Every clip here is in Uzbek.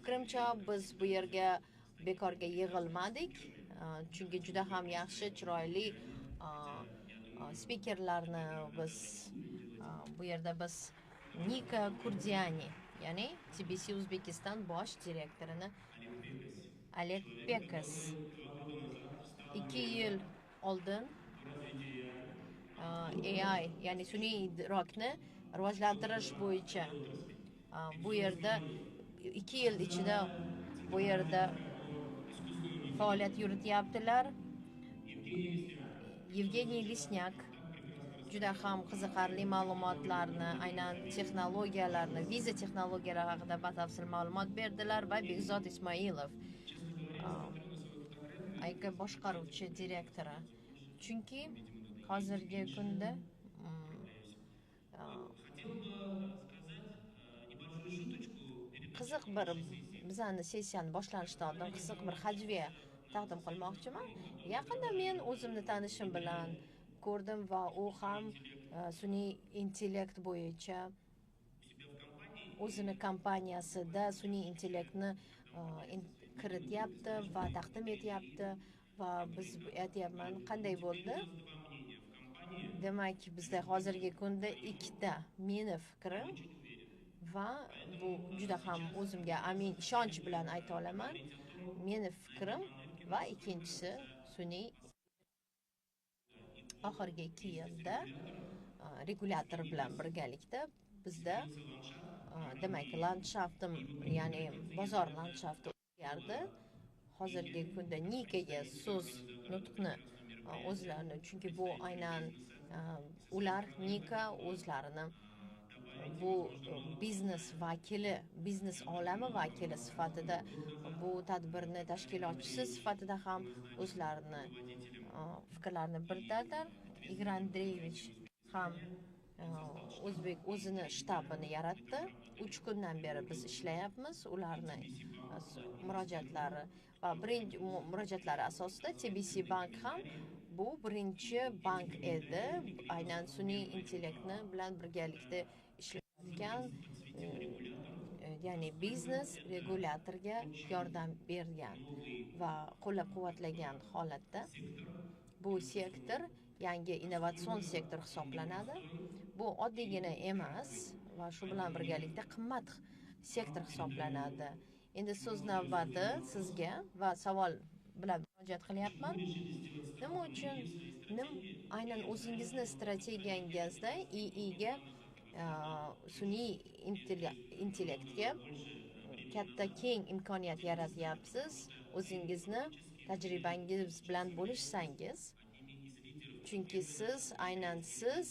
Fikrimcha, biz bu yerga bekorga yig'ilmadik, chunki juda ham yaxshi, chiroyli spikerlarni biz bu yerda biz Nika Kurdiani, ya'ni TBC Uzbekistan bosh direktorini Oleg Pekas 2 yil oldin AI, ya'ni sun'iy idrokni rivojlantirish bo'yicha bu yerda 2 yil ichida bu yerda faoliyat yurityaptilar. Yevgeniy Lisnyak juda ham qiziqarli ma'lumotlarni, aynan texnologiyalarni, viza texnologiyalari haqida batafsil ma'lumot berdilar va Bekzod Ismoilov, AYK boshqaruvchi direktori. Chunki hozirgi kunda qiziq bir bizani sessiyani boshlanishidan oldin qiziq bir hajviya taqdim qilmoqchiman. Yaqinda men o'zimni tanishim bilan ko'rdim va u ham sun'iy intellekt bo'yicha o'zini kompaniyasida sun'iy intellektni kirityapti va taqdim etyapti va biz aytyapman, qanday bo'ldi? Demak, bizda hozirgi kunda ikkita meni fikrim va bu juda ham o'zimga amin ishonch bilan ayta olaman. Meni fikrim va ikkinchisi sun'iy oxirgi 2 yilda regulyator bilan birgalikda bizda demak landshaftim, ya'ni bozor landshafti o'zgardi. Hozirgi kunda Nikaga so'z nutqni o'zlarini, chunki bu aynan ular Nika o'zlarini bu biznes vakili, biznes olami vakili sifatida bu tadbirni tashkilotchisi sifatida ham o'zlarini fikrlarini bildirdilar. Igor Andreyevich ham o'zbek o'zini shtabini yaratdi. 3 kundan beri biz ishlayapmiz. Ularni murojaatlari va birinchi murojaatlari asosida TBC Bank ham bu birinchi bank edi. Aynan sun'iy intellektni bilan birgalikda ishlayotgan, ya'ni biznes regulyatorga yordam bergan va qo'llab-quvvatlagan holatda bu sektor yangi innovatsion sektor hisoblanadi. Bu oddiygina emas va shu bilan birgalikda qimmat sektor hisoblanadi. Endi so'z navbati sizga va savol bilan murojaat qilyapman. Nima uchun aynan o'zingizni strategiyangizda IIga, sun'iy intellektga katta keng imkoniyat yaratyapsiz? O'zingizni tajribangiz bilan bo'lishsangiz, chunki siz aynan siz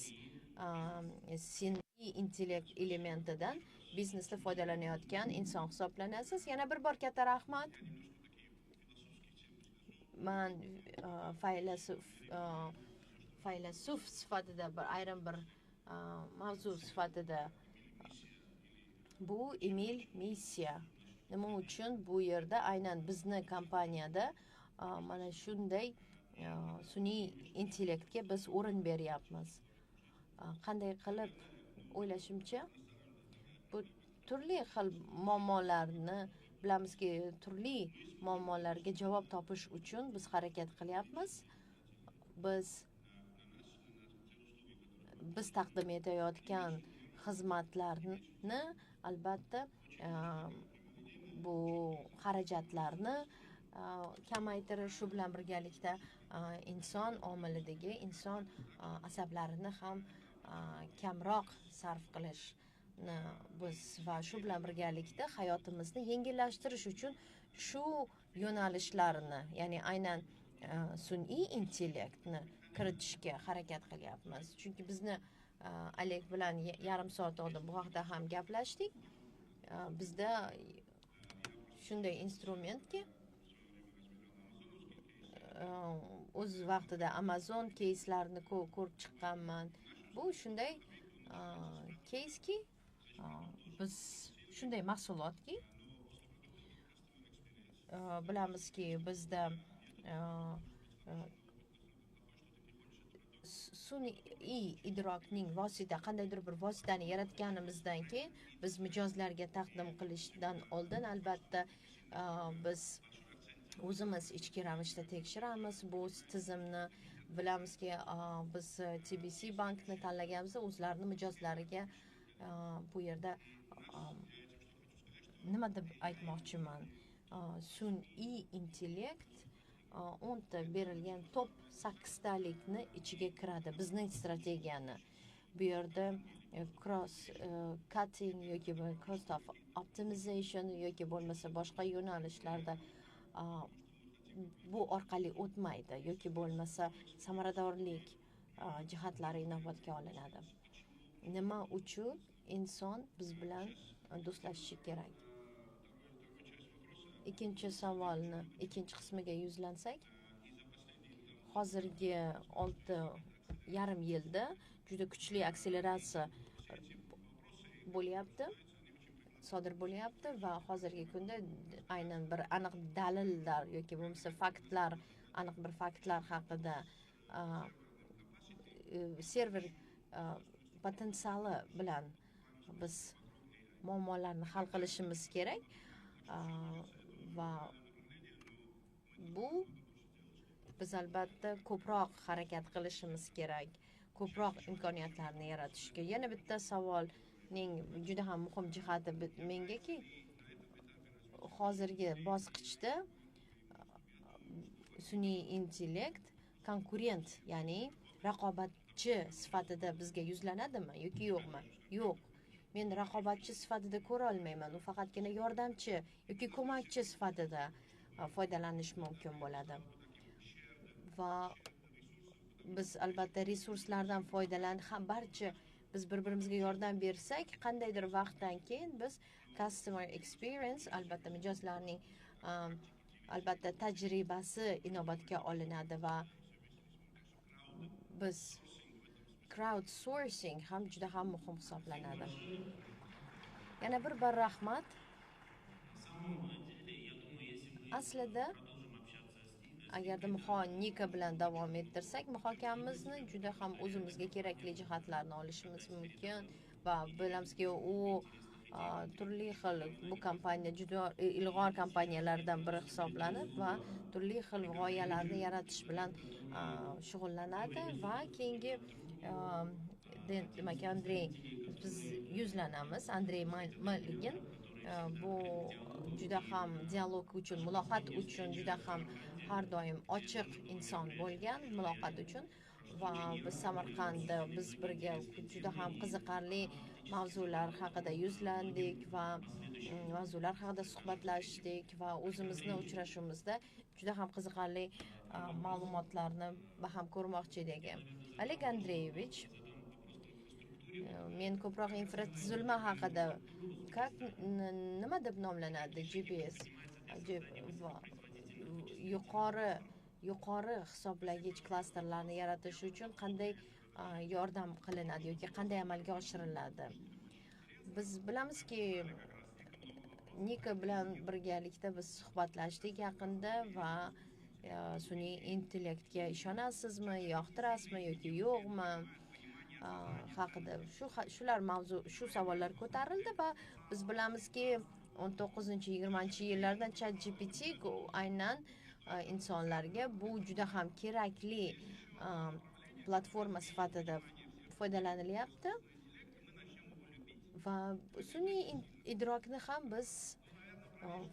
sun'iy intellekt elementidan biznesda foydalanayotgan inson hisoblanasiz. Yana bir bor katta rahmat. Man faylasuf sifatida bir ayrim bir mavzu sifatida bu Emil missiya. Nima uchun bu yerda aynan bizni kompaniyada mana shunday sun'iy intellektga biz o'rin beryapmiz? Qanday qilib, o'ylashimcha, bu turli xil muammolarni bilamizki, turli muammolarga javob topish uchun biz harakat qilyapmiz. Biz taqdim etayotgan xizmatlarni albatta bu xarajatlarni kamaytirish, shu bilan birgalikda inson omilidagi inson asablarini ham kamroq sarf qilishni biz va shu bilan birgalikda hayotimizni yengillashtirish uchun shu yo'nalishlarni, ya'ni aynan sun'iy intellektni kiritishga harakat qilyapmiz. Chunki bizni Oleg bilan yarim soat oldin bu haqda ham gaplashdik. Bizda shunday instrumentki, o'z vaqtida Amazon keyslarini ko'rib chiqqanman. Bu shunday keyski, biz shunday mahsulotki, bilamizki, bizda Sun'iy idrokning vosita, qandaydir bir vositani yaratganimizdan keyin biz mijozlarga taqdim qilishdan oldin albatta biz o'zimiz ichki ravishda tekshiramiz bu tizimni. Bilamizki, biz TBC bankni tanlaganimizda o'zlarini mijozlariga bu yerda nima deb aytmoqchiman, sun'iy intellekt 10 ta berilgan top sakkiztalikni ichiga kiradi bizning strategiyani. Bu yerda cost cutting yoki cost of optimization yoki bo'lmasa boshqa yo'nalishlarda bu orqali o'tmaydi yoki bo'lmasa samaradorlik jihatlari inobatga olinadi. Nima uchun inson biz bilan do'stlashishi kerak? Ikkinchi savolni ikkinchi qismiga yuzlansak, hozirgi 6,5 yilda juda kuchli akseleratsiya bo'lyapti, sodir bo'lyapti va hozirgi kunda aynan bir aniq dalillar yoki bo'lmasa faktlar, aniq bir faktlar haqida server potensiali bilan biz muammolarni hal qilishimiz kerak va bu biz albatta ko'proq harakat qilishimiz kerak, ko'proq imkoniyatlarni yaratishga. Yana bitta savolning juda ham muhim jihati mengaki, hozirgi bosqichda sun'iy intellekt konkurent, ya'ni raqobatchi sifatida bizga yuzlanadimi yoki yo'qmi? Yo'q, men raqobatchi sifatida ko'ra olmayman. U faqatgina yordamchi yoki ko'makchi sifatida foydalanish mumkin bo'ladi va biz albatta resurslardan foydalanib ham barcha biz bir birimizga yordam bersak, qandaydir vaqtdan keyin biz customer experience, albatta mijozlarning albatta tajribasi inobatga olinadi va biz crowdsourcing ham juda ham muhim hisoblanadi. Yana bir bor rahmat. Aslida agarda Nika bilan davom ettirsak muhokamamizni, juda ham o'zimizga kerakli jihatlarni olishimiz mumkin va bilamizki, u turli xil, bu kompaniya juda ilg'or kompaniyalardan biri hisoblanib va turli xil g'oyalarni yaratish bilan shug'ullanadi. Va keyingi, demak, Andrey, biz yuzlanamiz. Andrey Maligin, bu juda ham dialog uchun, muloqot uchun juda ham har doim ochiq inson bo'lgan muloqot uchun va biz Samarqandda biz birga juda ham qiziqarli mavzular haqida yuzlandik va mavzular haqida suhbatlashdik va o'zimizni uchrashuvimizda juda ham qiziqarli ma'lumotlarni baham ko'rmoqchi edik. Oleg Andreyevich, men ko'proq infratuzilma haqida, как, nima deb nomlanadi, GPS va yuqori hisoblagich klasterlarni yaratish uchun qanday yordam qilinadi yoki qanday amalga oshiriladi? Biz bilamizki, Nika bilan birgalikda biz suhbatlashdik yaqinda va sun'iy intellektga ishonasizmi, yoqtirasizmi yoki yo'qmi haqida shu shular mavzu, shu savollar ko'tarildi va biz bilamizki, 19-20-yillardan Chat GPT aynan insonlarga bu juda ham kerakli platforma sifatida foydalanilyapti va sun'iy idrokni ham biz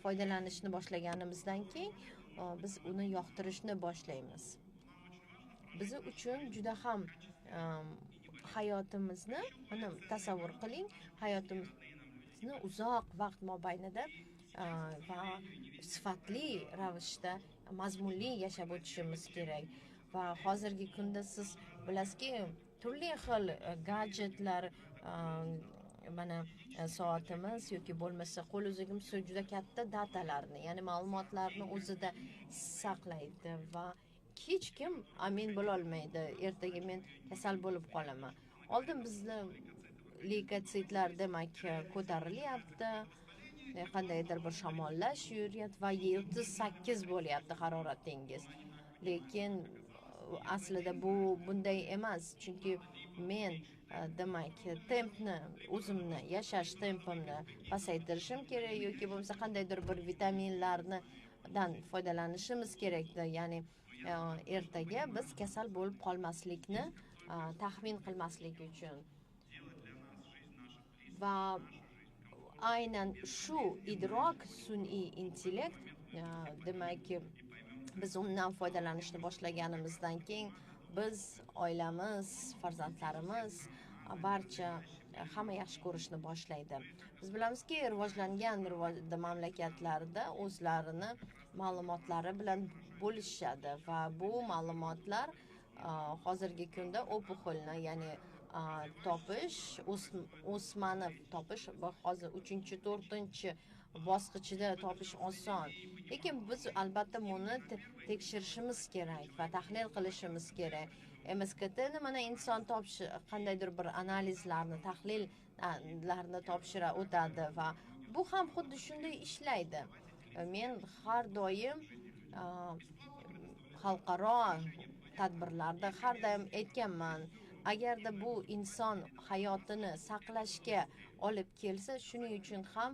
foydalanishni boshlaganimizdan keyin biz uni yoqtirishni boshlaymiz. Bizi uchun juda ham hayotimizni, mana tasavvur qiling, hayotimizni uzoq vaqt mobaynida va sifatli ravishda, mazmunli yashab o'tishimiz kerak. Va hozirgi kunda siz bilasizki, turli xil gadjetlar, mana soatimiz yoki bo'lmasa qo'l uzugimiz juda katta datalarni, ya'ni ma'lumotlarni o'zida saqlaydi va hech kim amin bo'lolmaydi, ertaga men kasal bo'lib qolaman. Oldin bizni leykotsitlar, demak, ko'tarilyapti, qandaydir bir shamollash yuryapti va 38 bo'lyapti haroratingiz, lekin Aslida bu bunday emas, chunki men demak tempni, o'zimni yashash tempimni pasaytirishim kerak yoki bo'lmasa qandaydir bir vitaminlardan foydalanishimiz kerakda, ya'ni ertaga biz kasal bo'lib qolmaslikni taxmin qilmaslik uchun. Va aynan shu idrok, sun'iy intellekt, demak biz undan foydalanishni boshlaganimizdan keyin biz, oilamiz, farzandlarimiz, barcha hamma yaxshi ko'rishni boshlaydi. Biz bilamizki, rivojlangan mamlakatlarda o'zlarini ma'lumotlari bilan bo'lishadi va bu ma'lumotlar hozirgi kunda опухольni, ya'ni topish, o'smani topish hozir 3-4 bosqichida topish oson. Lekin biz albatta buni tekshirishimiz kerak va tahlil qilishimiz kerak. MSKTni mana inson topish, qandaydir bir analizlarni, tahlillarni topshira o'tadi va bu ham xuddi shunday ishlaydi. Men har doim xalqaro tadbirlarda har doim aytganman, agarda bu inson hayotini saqlashga olib kelsa, shuning uchun ham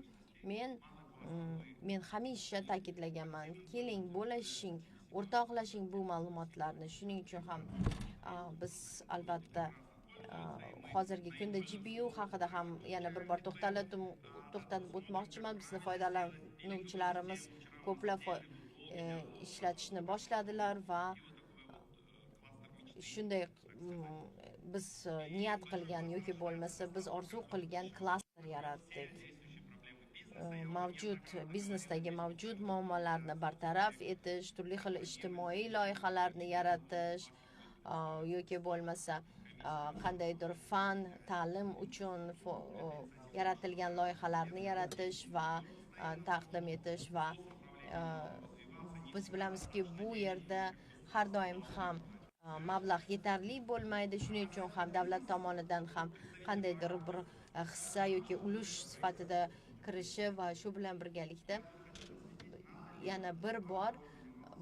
men hamisha ta'kidlaganman, keling, bo'lishing, o'rtoqlashing bu ma'lumotlarni. Shuning uchun ham biz albatta hozirgi kunda GPU haqida ham yana bir bor to'xtalib o'tmoqchiman. Bizni foydalanuvchilarimiz ko'plab ishlatishni boshladilar va shunday biz niyat qilgan yoki bo'lmasa biz orzu qilgan klaster yaratdik. Mavjud biznesdagi mavjud muammolarni bartaraf etish, turli xil ijtimoiy loyihalarni yaratish yoki bo'lmasa qandaydir fan, ta'lim uchun yaratilgan loyihalarni yaratish va taqdim etish va biz bilamizki, bu yerda har doim ham mablag' yetarli bo'lmaydi. Shuning uchun ham davlat tomonidan ham qandaydir bir hissa yoki ulush sifatida kirishi va shu bilan birgalikda yana bir bor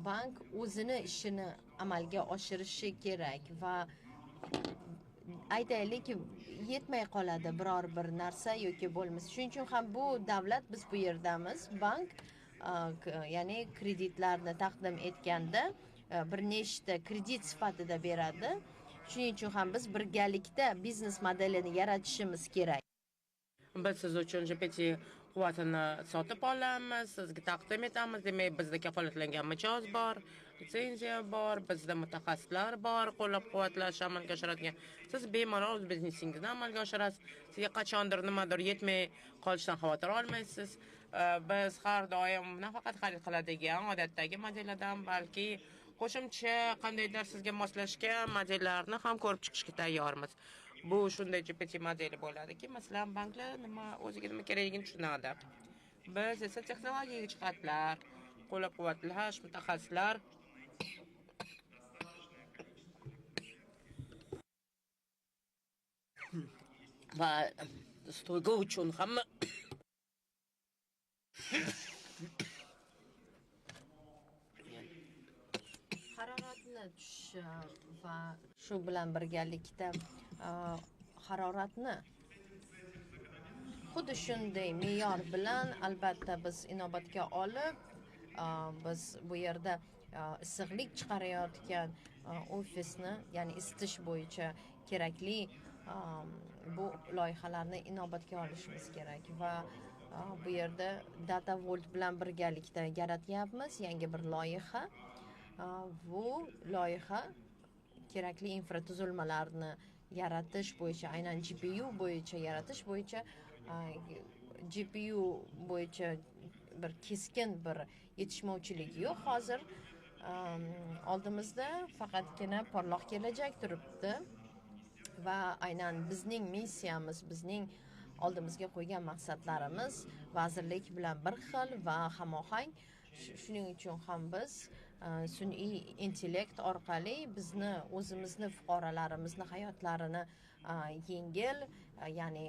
bank o'zini ishini amalga oshirishi kerak va aytaylik, yetmay qoladi biror bir narsa yoki bo'lmasa. Shuning uchun ham bu davlat, biz bu yerdamiz, bank ya'ni kreditlarni taqdim etganda bir nechta kredit sifatida beradi. Shuning uchun ham biz birgalikda biznes modelini yaratishimiz kerak. Biz siz uchun GPT quvvatini sotib olamiz, sizga taqdim etamiz. Demak, bizda kafolatlangan mijoz bor, litsenziya bor, bizda mutaxassislar bor, qo'llab-quvvatlash amalga oshiradigan. Siz bemalol o'z biznesingizni amalga oshirasiz. Sizga qachondir nimadir yetmay qolishidan xavotir olmaysiz. Biz har doim nafaqat xarid qiladigan odatdagi modellardan, balki qo'shimcha qandaydir sizga moslashgan modellarni ham ko'rib chiqishga tayyormiz. Bu shunday GPT modeli bo'ladiki, masalan, banklar nima o'ziga nima kerakligini tushunadi. Biz esa texnologik jihatlar, qo'llab-quvvatlash, mutaxassislar va stoyga uchun hamma haroratni tushishi va shu bilan birgalikda haroratni xuddi shunday me'yor bilan albatta biz inobatga olib, biz bu yerda issiqlik chiqarayotgan ofisni, ya'ni isitish bo'yicha kerakli bu loyihalarni inobatga olishimiz kerak va bu yerda Data Vault bilan birgalikda yaratyapmiz yangi bir loyiha. Bu loyiha kerakli infratuzilmalarni yaratish bo'yicha, aynan GPU bo'yicha yaratish bo'yicha, GPU bo'yicha bir keskin bir yetishmovchilik yo'q hozir. Oldimizda faqatgina porloq kelajak turibdi va aynan bizning missiyamiz, bizning oldimizga qo'ygan maqsadlarimiz vazirlik bilan bir xil va hamohang. Shuning uchun ham biz sun'iy intellekt orqali bizni o'zimizni fuqarolarimizni hayotlarini yengil, ya'ni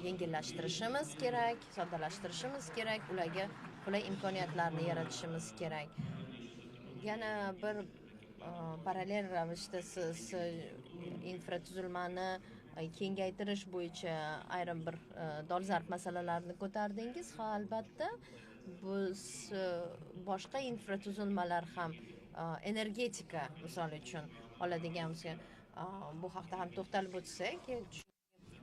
yengillashtirishimiz kerak, soddalashtirishimiz kerak, ularga qulay imkoniyatlarni yaratishimiz kerak. Yana bir Parallel ravishda siz infratuzilmani kengaytirish bo'yicha ayrim bir dolzarb masalalarni ko'tardingiz. Ha, albatta, biz boshqa infratuzilmalar ham, energetika misol uchun oladigan bo'lsak, bu haqda ham to'xtalib o'tsak,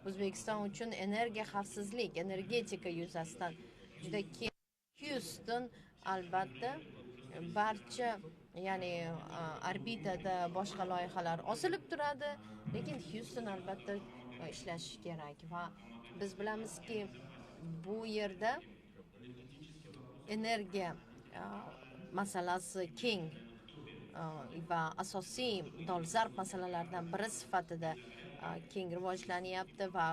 O'zbekiston uchun energiya xavfsizlik, energetika yuzasidan juda keng. Houston albatta barcha, ya'ni orbitada boshqa loyihalar osilib turadi, lekin Houston albatta ishlashi kerak va biz bilamizki, bu yerda energiya masalasi keng va asosiy dolzarb masalalardan biri sifatida keng rivojlanyapti va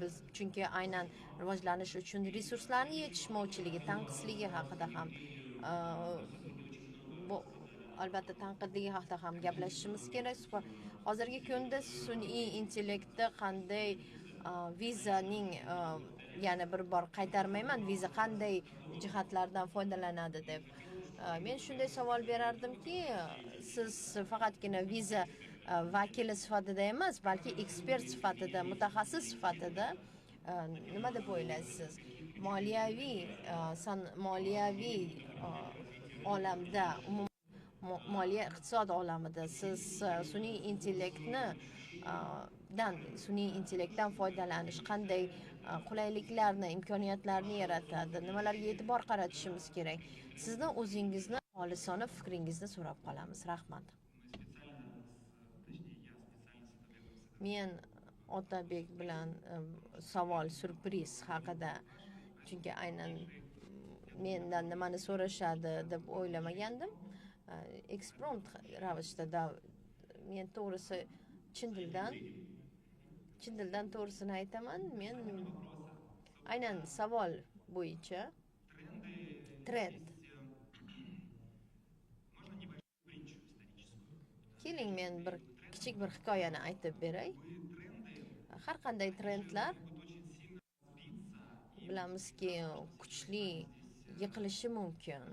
biz chunki aynan rivojlanish uchun resurslarni yetishmovchiligi, tanqisligi haqida ham, bu albatta tanqidligi haqida ham gaplashishimiz kerak. Hozirgi kunda sun'iy intellektda qanday vizaning, yana bir bor qaytarmayman, viza qanday jihatlardan foydalanadi deb. Men shunday savol berardimki, siz faqatgina viza vakili sifatida emas, balki ekspert sifatida, mutaxassis sifatida nima deb o'ylaysiz? Moliyaviy olamda, moliya iqtisod olamida siz sun'iy intellektni dan sun'iy intellektdan foydalanish qanday qulayliklarni, imkoniyatlarni yaratadi, nimalarga e'tibor qaratishimiz kerak? Sizni o'zingizni xolisona fikringizni so'rab qolamiz. Rahmat. Men Otabek bilan savol syurpriz haqida, chunki aynan mendan nimani so'rashadi deb o'ylamagandim. Eksprompt ravishda men to'g'risi chin dildan to'g'risini aytaman, men aynan savol bo'yicha trend. Keling, men bir kichik bir hikoyani aytib beray. Har qanday trendlar bilamizki kuchli yiqilishi mumkin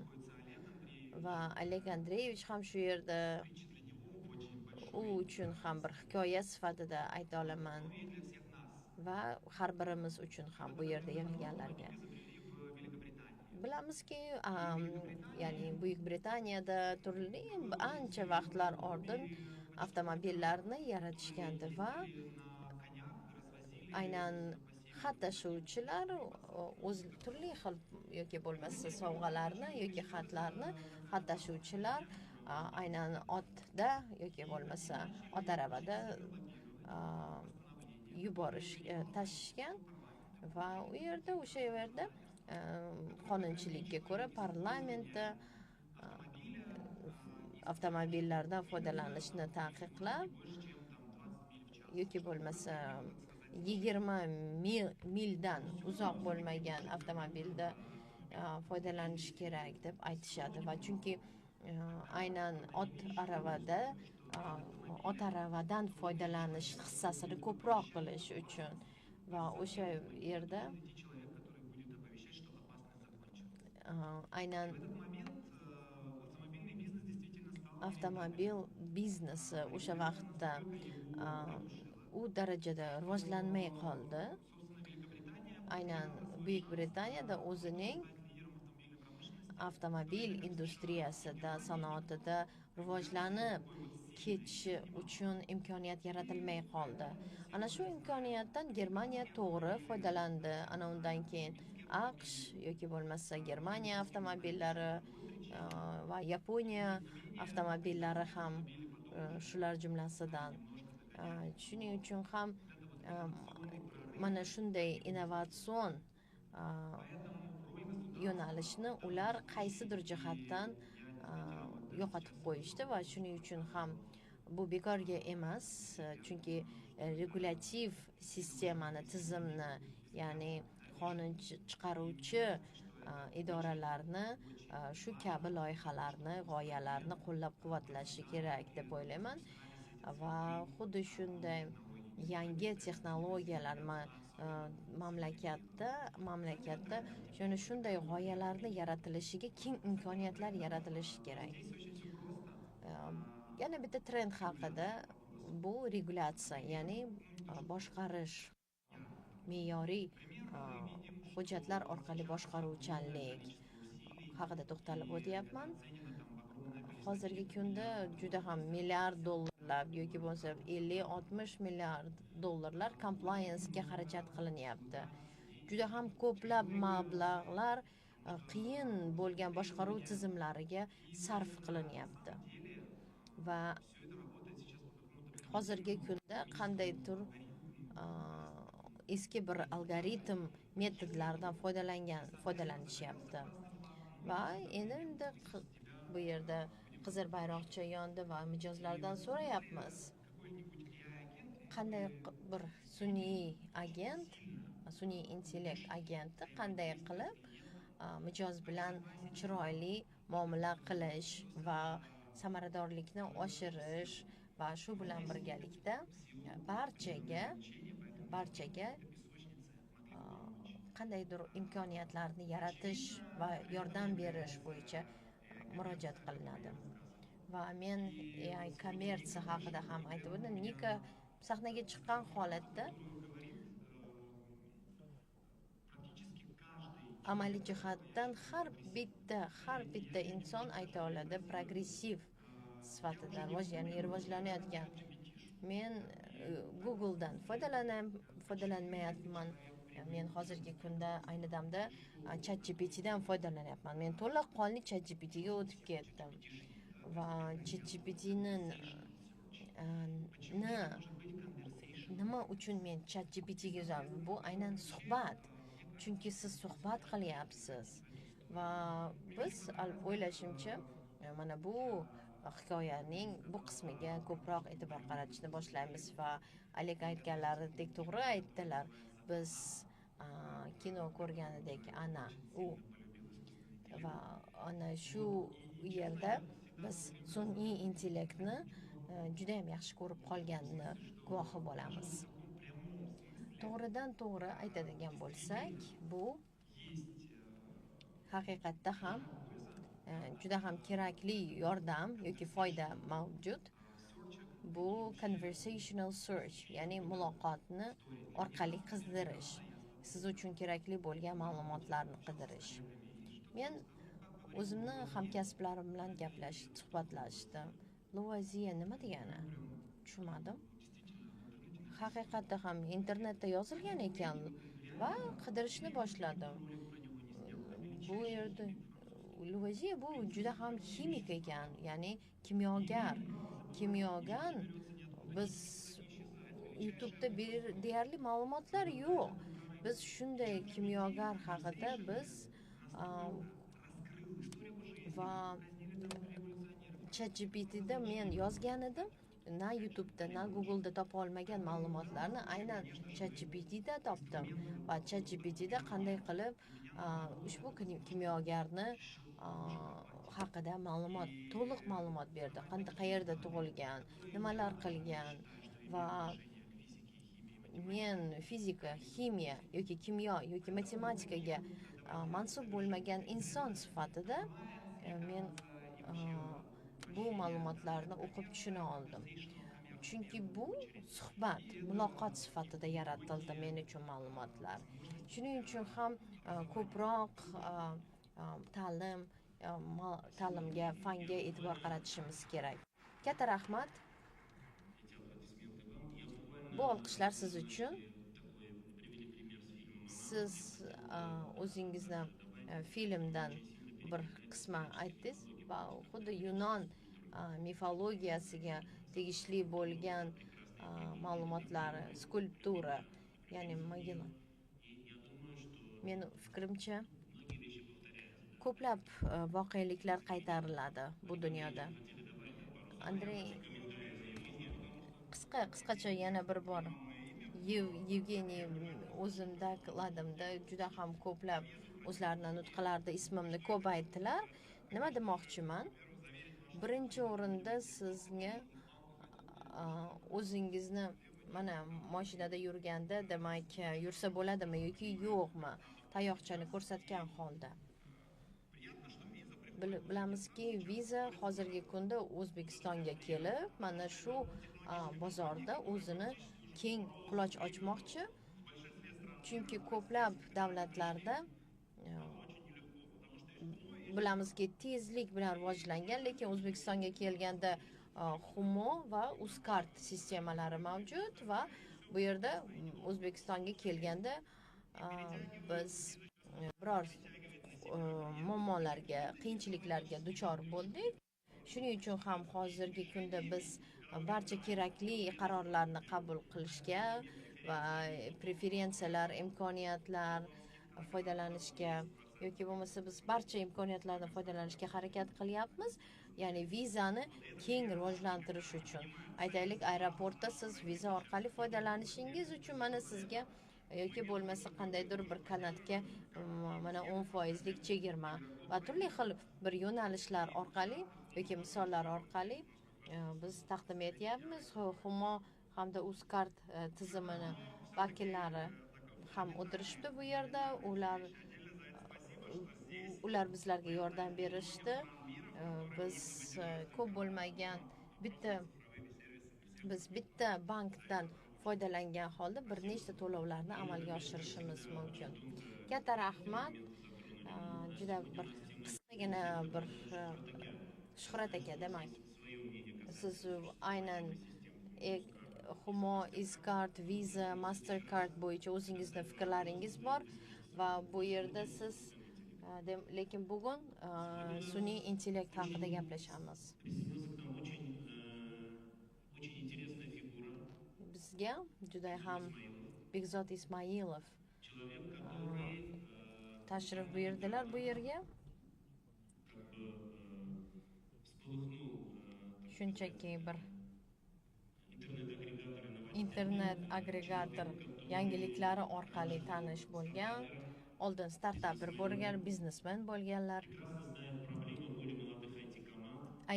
va Oleg Andreyevich ham shu yerda, u uchun ham bir hikoya sifatida ayta olaman va har birimiz uchun ham bu yerda yig'ilganlarga. Bilamizki, ya'ni Buyuk Britaniyada turli ancha vaqtlar oldin avtomobillarni yaratishgandi va aynan xat tashuvchilar o'z turli xil yoki bo'lmasa sovg'alarni yoki xatlarni xat tashuvchilar aynan otda yoki bo'lmasa ot aravada yuborish tashishgan va u yerda o'sha yerda qonunchilikka ko'ra parlamentda avtomobillardan foydalanishni taqiqlab yoki bo'lmasa 20 mildan uzoq bo'lmagan avtomobilda foydalanish kerak deb aytishadi va chunki aynan ot aravadan foydalanish hissasini ko'proq qilish uchun va o'sha yerda aynan avtomobil biznesi o'sha vaqtda u darajada rivojlanmay qoldi. Aynan Buyuk Britaniyada o'zining avtomobil industriyasida, sanoatida rivojlanib ketishi uchun imkoniyat yaratilmay qoldi. Ana shu imkoniyatdan Germaniya to'g'ri foydalandi. Ana undan keyin AQSh yoki bo'lmasa Germaniya avtomobillari va Yaponiya avtomobillari ham shular jumlasidan. Shuning uchun ham mana shunday innovatsion yo'nalishni ular qaysidir jihatdan yo'qotib qo'yishdi va shuning uchun ham bu bekorga emas, chunki regulyativ sistemani, tizimni, ya'ni qonun chiqaruvchi idoralarni shu kabi loyihalarni, g'oyalarni qo'llab-quvvatlashi kerak deb o'ylayman. Va xuddi shunday yangi texnologiyalar mamlakatda shuni shunday g'oyalarni yaratilishiga keng imkoniyatlar yaratilishi kerak. Yana bitta trend haqida, bu regulyatsiya, ya'ni boshqarish, me'yoriy hujjatlar orqali boshqaruvchanlik haqida to'xtalib o'tyapman. Hozirgi kunda juda ham milliard dollarlab yoki bo'lmasa 50-60 milliard dollarlar compliance-ga xarajat qilinyapti. Juda ham ko'plab mablag'lar qiyin bo'lgan boshqaruv tizimlariga sarf qilinyapti. Va hozirgi kunda qandaydir eski bir algoritm metodlaridan foydalanishyapti. Va endi bu yerda qizil bayroqcha yondi va mijozlardan so'rayapmiz. Qanday bir sun'iy agent, sun'iy intellekt agenti qanday qilib mijoz bilan chiroyli muomala qilish va samaradorlikni oshirish va shu bilan birgalikda barchaga qandaydir imkoniyatlarni yaratish va yordam berish bo'yicha murojaat qilinadi. Va men AI kommersiya haqida ham aytib o'tdim. Nika sahnaga chiqqan holatda amaliy jihatdan har bitta inson ayta oladi progressiv sifatida rivojlanayotgan. Men Google'dan foydalanmayapman. Men hozirgi kunda ayni damda ChatGPT'dan foydalanyapman. Men to'laqonli ChatGPT'ga o'tib ketdim. Va ChatGPT'ni nima uchun men ChatGPT'ga yozaman? Bu aynan suhbat. Chunki siz suhbat qilyapsiz. Va biz o'ylashimcha mana bu hikoyaning bu qismiga ko'proq e'tibor qaratishni boshlaymiz va Oleg aytganlaridek to'g'ri aytdilar. Biz kino ko'rganidek ana u va ana shu yerda biz sun'iy intellektni juda ham yaxshi ko'rib qolganini guvohi bo'lamiz. To'g'ridan to'g'ri aytadigan bo'lsak, bu haqiqatda ham juda ham kerakli yordam yoki foyda mavjud. Bu conversational search, ya'ni muloqotni orqali qidirish, siz uchun kerakli bo'lgan ma'lumotlarni qidirish. Men o'zimni hamkasblarim bilan gaplashib, suhbatlashdim. Luaziya nima degani? Tushunmadim. Haqiqatda ham internetda yozilgan ekan va qidirishni boshladim. Bu yerda Luaziya bu juda ham ximik ekan, ya'ni kimyogar. Kimyogan biz YouTube'da deyarli ma'lumotlar yo'q. Biz shunday kimyogar haqida biz va ChatGPT'da men yozgan edim, na YouTube'da, na Google'da topa olmagan ma'lumotlarni aynan ChatGPT'da topdim va ChatGPT'da qanday qilib ushbu kimyogarni haqida ma'lumot, to'liq ma'lumot berdi. Qayerda tug'ilgan, nimalar qilgan va men fizika, ximiya yoki kimyo yoki matematikaga mansub bo'lmagan inson sifatida men bu ma'lumotlarni o'qib tushuna oldim. Chunki bu suhbat, muloqot sifatida yaratildi men uchun ma'lumotlar. Shuning uchun ham ko'proq ta'limga, fanga e'tibor qaratishimiz kerak. Katta rahmat. Bu olqishlar siz uchun. Siz o'zingizni filmdan bir qisman aytdingiz va xuddi Yunon mifologiyasiga tegishli bo'lgan ma'lumotlar, skulptura, ya'ni Magellan. Men fikrimcha ko'plab voqeliklar qaytariladi bu dunyoda. Andrey, qisqacha yana bir bor Yevgeniy o'zim dokladimda juda ham ko'plab o'zlarini nutqlarida ismimni ko'p aytdilar. Nima demoqchiman? Birinchi o'rinda sizga o'zingizni mana mashinada yurganda, demak, yursa bo'ladimi yoki yo'qmi, tayoqchani ko'rsatgan holda. Bilamizki, Visa hozirgi kunda O'zbekistonga kelib, mana shu bozorda o'zini keng quloch ochmoqchi. Chunki ko'plab davlatlarda bilamizki, tezlik bilan rivojlangan, lekin O'zbekistonga kelganda Humo va Uzcard sistemalari mavjud va bu yerda O'zbekistonga kelganda biz biror muammolarga, qiyinchiliklarga duchor bo'ldik. Shuning uchun ham hozirgi kunda biz barcha kerakli qarorlarni qabul qilishga va preferensiyalar, imkoniyatlar foydalanishga yoki bo'lmasa biz barcha imkoniyatlardan foydalanishga harakat qilyapmiz. Ya'ni vizani keng rivojlantirish uchun. Aytaylik, aeroportda siz viza orqali foydalanishingiz uchun mana sizga yoki bo'lmasa qandaydir bir kanatga mana 10%lik chegirma va turli xil bir yo'nalishlar orqali yoki misollar orqali biz taqdim etyapmiz. Humo hamda Uzcard tizimini vakillari ham o'tirishibdi bu yerda. Ular bizlarga yordam berishdi. Biz ko'p bo'lmagan bitta bankdan foydalangan holda bir nechta to'lovlarni amalga oshirishimiz mumkin. Katta rahmat. Juda bir qisqagina bir Shuhrat aka, demak, siz aynan Humo, Uzcard, Visa, Mastercard bo'yicha o'zingizni fikrlaringiz bor va bu yerda siz lekin bugun sun'iy intellekt haqida gaplashamiz. Bizga juda ham Bekzod Ismoilov tashrif buyurdilar bu yerga. Shunchaki bir internet agregator yangiliklari orqali tanish bo'lgan, oldin startapper bo'lgan, biznesmen bo'lganlar.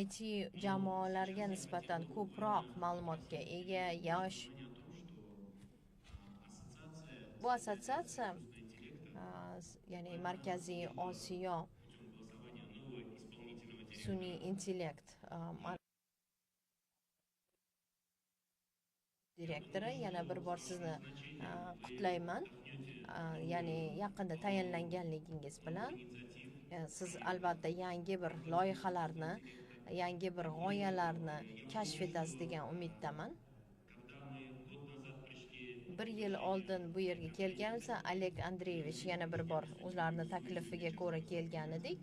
IT jamoalarga nisbatan ko'proq ma'lumotga ega yosh. Bu assotsiatsiya, ya'ni Markaziy Osiyo sun'iy intellekt direktori, yana bir bor sizni qutlayman. Ya'ni yaqinda tayinlanganligingiz bilan siz albatta yangi bir loyihalarni, yangi bir g'oyalarni kashf etasiz degan umiddaman. Bir yil oldin bu yerga kelganimizda Oleg Andreyevich yana bir bor ularni taklifiga ko'ra kelgan edik.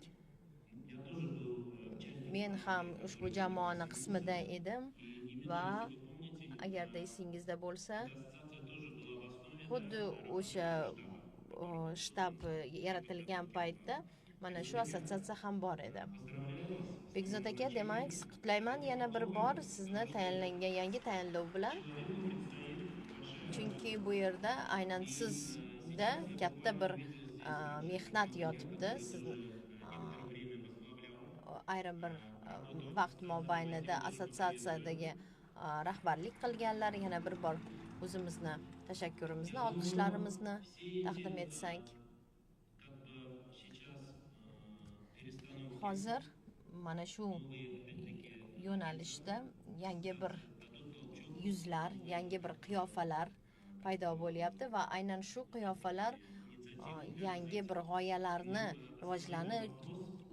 Men ham ushbu jamoani qismida edim va agarda esingizda bo'lsa, xuddi o'sha shtab yaratilgan paytda mana shu assotsiatsiya ham bor edi. Bekzod aka, demak, qutlayman yana bir bor sizni tayinlangan yangi tayinlov bilan. Chunki bu yerda aynan sizda katta bir mehnat yotibdi. Sizni ayrim bir vaqt mobaynida assotsiatsiyadagi rahbarlik qilganlar, yana bir bor o'zimizni tashakkurimizni, olqishlarimizni taqdim etsak. Hozir mana shu yo'nalishda yangi bir yuzlar, yangi bir qiyofalar paydo bo'lyapti va aynan shu qiyofalar yangi bir g'oyalarni rivojlanish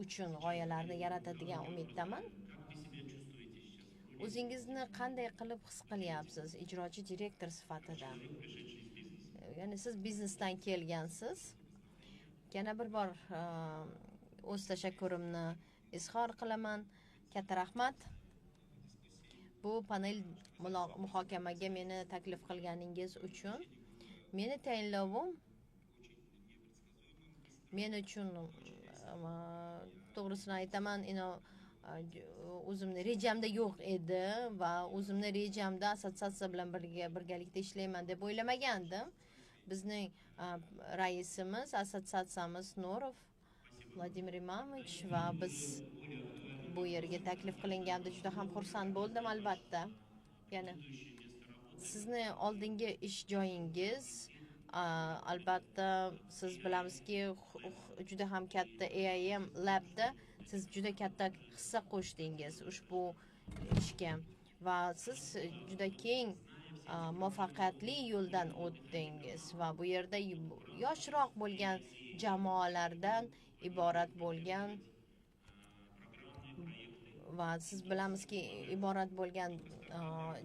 uchun g'oyalarni yaratadigan umiddaman. O'zingizni qanday qilib his qilyapsiz ijrochi direktor sifatida? Ya'ni siz biznesdan kelgansiz. Yana bir bor o'z tashakkurimni izhor qilaman. Katta rahmat. Bu panel muhokamaga meni taklif qilganingiz uchun. Meni tayinlovim men uchun, to'g'risini aytaman, o'zimni rejamda yo'q edi va o'zimni rejamda assotsiatsiya bilan birgalikda ishlayman deb o'ylamagandim. Bizning raisimiz, assotsiatsiyamiz Norov Vladimir Imamovich va biz bu yerga taklif qilinganda juda ham xursand bo'ldim albatta. Ya'ni sizni oldingi ish joyingiz, albatta siz bilamizki juda ham katta AIM Labda Siz juda katta hissa qo'shdingiz ushbu ishga va siz juda keng muvaffaqiyatli yo'ldan o'tdingiz va bu yerda yoshroq bo'lgan jamoalardan iborat bo'lgan va siz bilamizki iborat bo'lgan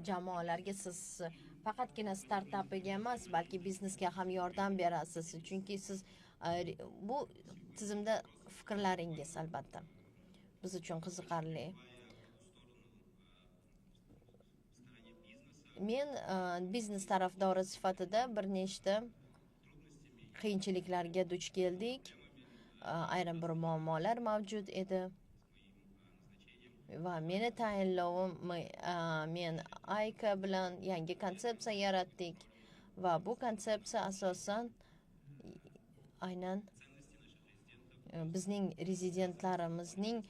jamoalarga siz faqatgina startapiga emas, balki biznesga ham yordam berasiz. Chunki siz bu tizimda fikrlaringiz albatta biz uchun qiziqarli. Men biznes tarafdori sifatida bir nechta qiyinchiliklarga duch keldik. Ayrim bir muammolar mavjud edi. Va meni tayinlovim, men Ayka bilan yangi konsepsiya yaratdik va bu konsepsiya asosan aynan bizning rezidentlarimizning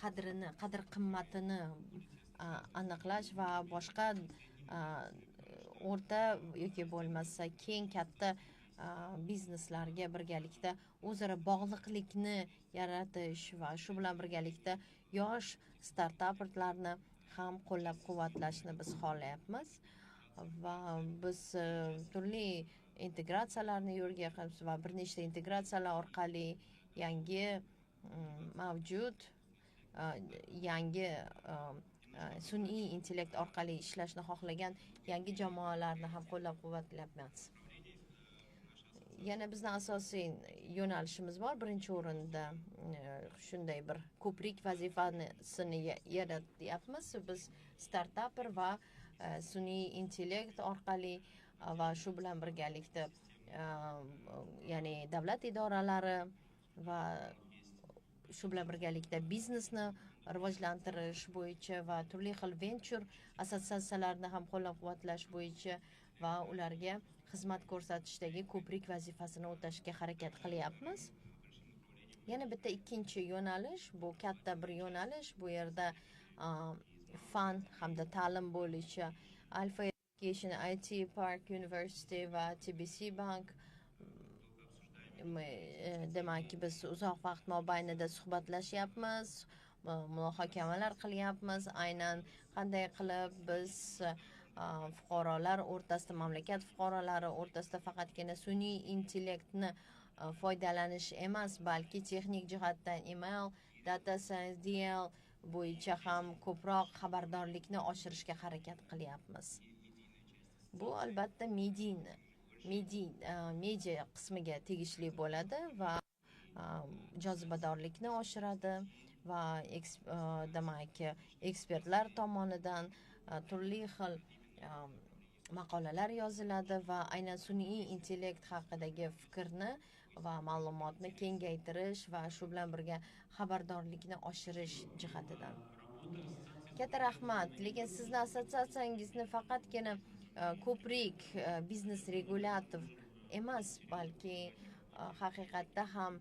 qadrini, qadr-qimmatini aniqlash va boshqa o'rta yoki bo'lmasa keng katta bizneslarga birgalikda o'zaro bog'liqlikni yaratish va shu bilan birgalikda yosh startaplarni ham qo'llab-quvvatlashni biz xohlayapmiz va biz turli integratsiyalarni yo'lga qo'yamiz va bir nechta integratsiyalar orqali yangi mavjud yangi sun'iy intellekt orqali ishlashni xohlagan yangi jamoalarni ham qo'llab-quvvatlayapmiz. Yana bizning asosiy yo'nalishimiz bor. Birinchi o'rinda shunday bir ko'prik vazifasini yaratyapmiz. Biz startapper va sun'iy intellekt orqali va shu bilan birgalikda ya'ni davlat idoralari va shu bilan birgalikda biznesni rivojlantirish bo'yicha va turli xil venture assotsiatsiyalarini ham qo'llab-quvvatlash bo'yicha va ularga xizmat ko'rsatishdagi ko'prik vazifasini o'tashga harakat qilyapmiz. Yana bitta ikkinchi yo'nalish, bu katta bir yo'nalish. Bu yerda fan hamda ta'lim bo'yicha Alpha Education, IT Park University va TBC Bank. Demak, biz uzoq vaqt mobaynida suhbatlashyapmiz, muhokamalar qilyapmiz. Aynan qanday qilib biz fuqarolar o'rtasida, mamlakat fuqarolari o'rtasida faqatgina sun'iy intellektni foydalanish emas, balki texnik jihatdan ML, data science, DL bo'yicha ham ko'proq xabardorlikni oshirishga harakat qilyapmiz. Bu albatta media qismiga tegishli bo'ladi va jozibadorlikni oshiradi va demak, ekspertlar tomonidan turli xil maqolalar yoziladi va aynan sun'iy intellekt haqidagi fikrni va ma'lumotni kengaytirish va shu bilan birga xabardorlikni oshirish jihatidan. Katta rahmat. Lekin sizni assotsiatsiyangizni faqatgina ko'prik biznes regulyator emas, balki haqiqatda ham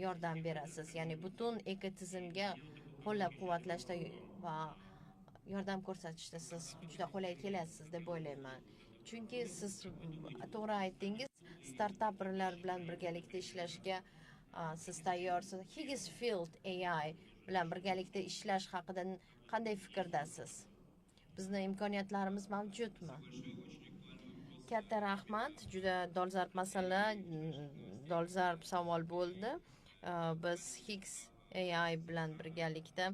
yordam berasiz. Ya'ni butun ekotizimga qo'llab-quvvatlashda va yordam ko'rsatishda siz juda qulay kelasiz deb o'ylayman. Chunki siz to'g'ri aytdingiz, startaplar bilan birgalikda ishlashga siz tayyorsiz. Higgsfield AI bilan birgalikda ishlash haqida qanday fikrdasiz? Bizni imkoniyatlarimiz mavjudmi? Katta rahmat. Juda dolzarb masala, dolzarb savol bo'ldi. Biz Higgs AI bilan birgalikda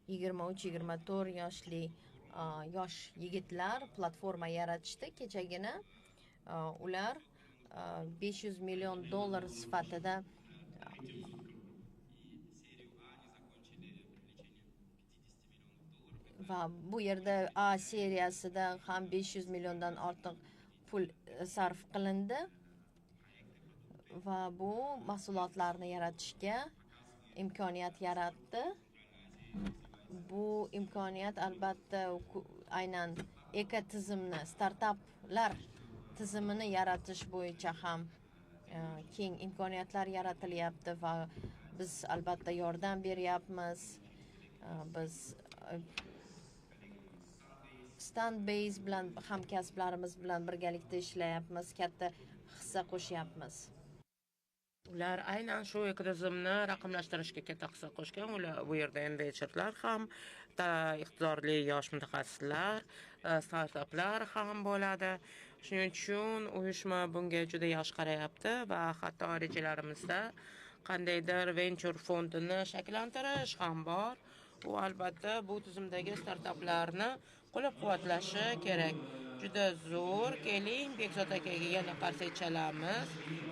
23-24 yoshli yosh yigitlar platforma yaratishdi. Kechagina ular 500 million dollar sifatida va bu yerda A seriyasida ham 500 milliondan ortiq pul sarf qilindi va bu mahsulotlarni yaratishga imkoniyat yaratdi. Bu imkoniyat albatta aynan ekotizimni, startaplar tizimini yaratish bo'yicha ham keng imkoniyatlar yaratilyapti va biz albatta yordam beryapmiz. Biz Standbase bilan hamkasblarimiz bilan birgalikda ishlayapmiz, katta hissa qo'shyapmiz. Ular aynan shu ekotizimni raqamlashtirishga katta hissa qo'shgan. Ular bu yerda investorlar ham, iqtidorli yosh mutaxassislar, startaplar ham bo'ladi. Shuning uchun uyushma bunga juda yaxshi qarayapti va hatto rejalarimizda qandaydir venture fondini shakllantirish ham bor. U albatta bu tizimdagi startaplarni qo'llab-quvvatlashi kerak. Juda zo'r. Keling, Bekzod akaga yana qarsak chalamiz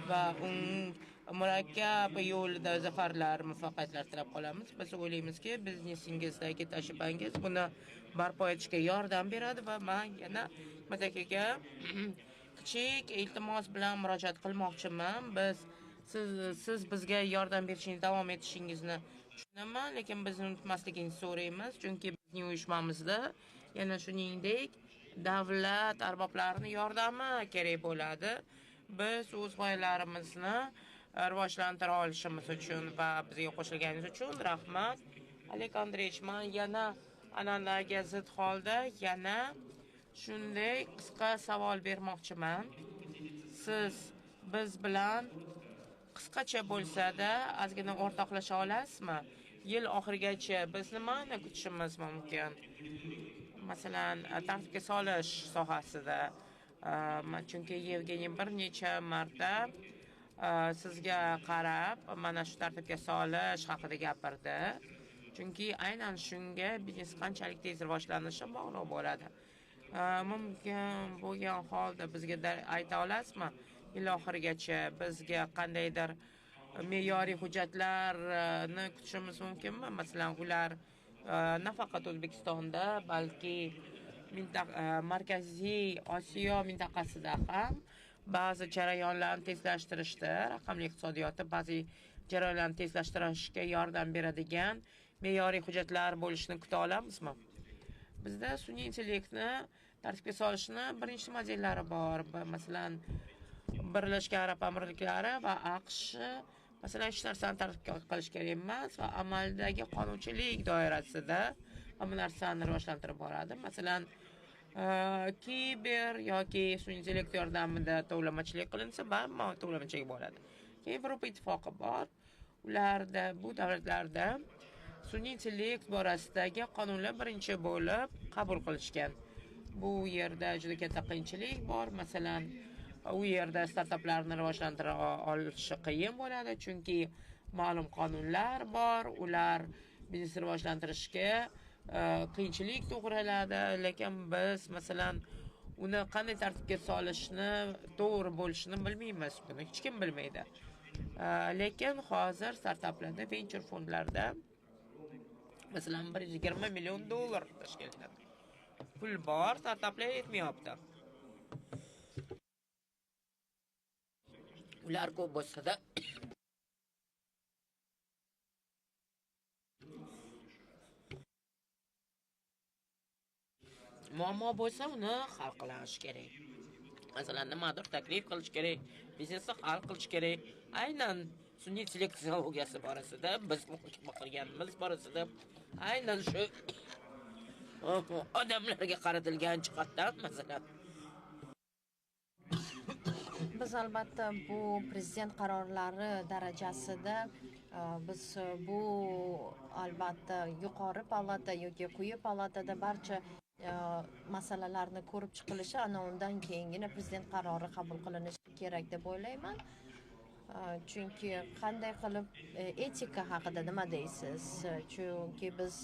va uning murakkab yo'lida zafarlar, muvaffaqiyatlar tilab qolamiz. Biz o'ylaymizki, biznesingizdagi tajribangiz buni barpo etishga yordam beradi va men yana Hikmat akaga kichik iltimos bilan murojaat qilmoqchiman. Siz bizga yordam berishingizni davom etishingizni tushunaman, lekin bizni unutmasligingizni so'raymiz, chunki bizning uyushmamizda yana shuningdek davlat arboblarining yordami kerak bo'ladi. Biz o'z g'oyalarimizni rivojlantira olishimiz uchun va bizga qo'shilganingiz uchun rahmat. Oleg Andreyevich, men yana an'anaga zid holda yana shunday qisqa savol bermoqchiman. Siz biz bilan qisqacha bo'lsa-da ozgina o'rtoqlasha olasizmi? Yil oxirigacha biz nimani kutishimiz mumkin? Masalan, tartibga solish sohasida, chunki Yevgeniy bir necha marta sizga qarab mana shu tartibga solish haqida gapirdi. Chunki aynan shunga biznes qanchalik tez rivojlanishi bog'liq bo'ladi. Mumkin bo'lgan holda bizga ayta olasizmi? Yil oxirigacha bizga qandaydir me'yoriy hujjatlarni kutishimiz mumkinmi? Masalan, ular nafaqat O'zbekistonda, balki Markaziy Osiyo mintaqasida ham ba'zi jarayonlarni tezlashtirishda, raqamli iqtisodiyotda ba'zi jarayonlarni tezlashtirishga yordam beradigan me'yoriy hujjatlar bo'lishini kuta olamizmi? Bizda sun'iy intellektni tartibga solishni bir nechta modellari bor. Masalan, Birlashgan Arab Amirliklari va AQSh, masalan, hech narsani tartibga qilish kerak emas va amaldagi qonunchilik doirasida hamma narsani rivojlantirib boradi. Masalan, kiber yoki sun'iy intellekt yordamida tovlamachilik qilinsa, hamma tovlamachilik bo'ladi. Keyin Yevropa ittifoqi bor. Ularda, bu davlatlarda sun'iy intellekt borasidagi qonunlar birinchi bo'lib qabul qilishgan. Bu yerda juda katta qiyinchilik bor. Masalan, u yerda startaplarni rivojlantira olishi qiyin bo'ladi, chunki ma'lum qonunlar bor, ular biznes rivojlantirishga qiyinchilik tug'diradi, lekin biz masalan uni qanday tartibga solishni, to'g'ri bo'lishini bilmaymiz, buni hech kim bilmaydi. Lekin hozir startaplarda, venture fondlarda masalan 120 million dollar tashkil etadi. Pul bor, startaplar yetmayapti. Ular ko'p bo'lsa-da muammo bo'lsa uni hal qilish kerak. Masalan, nimadir taklif qilish kerak, biznesni hal qilish kerak. Aynan sun'iy intellekt texnologiyasi borasida biz muhokama qilganimiz borasida aynan shu odamlarga qaratilgan jihatdan masalan biz albatta bu prezident qarorlari darajasida biz bu albatta yuqori palata yoki quyi palatada barcha masalalarni ko'rib chiqilishi, ana undan keyingina prezident qarori qabul qilinishi kerak deb o'ylayman. Chunki qanday qilib etika haqida nima deysiz? Chunki biz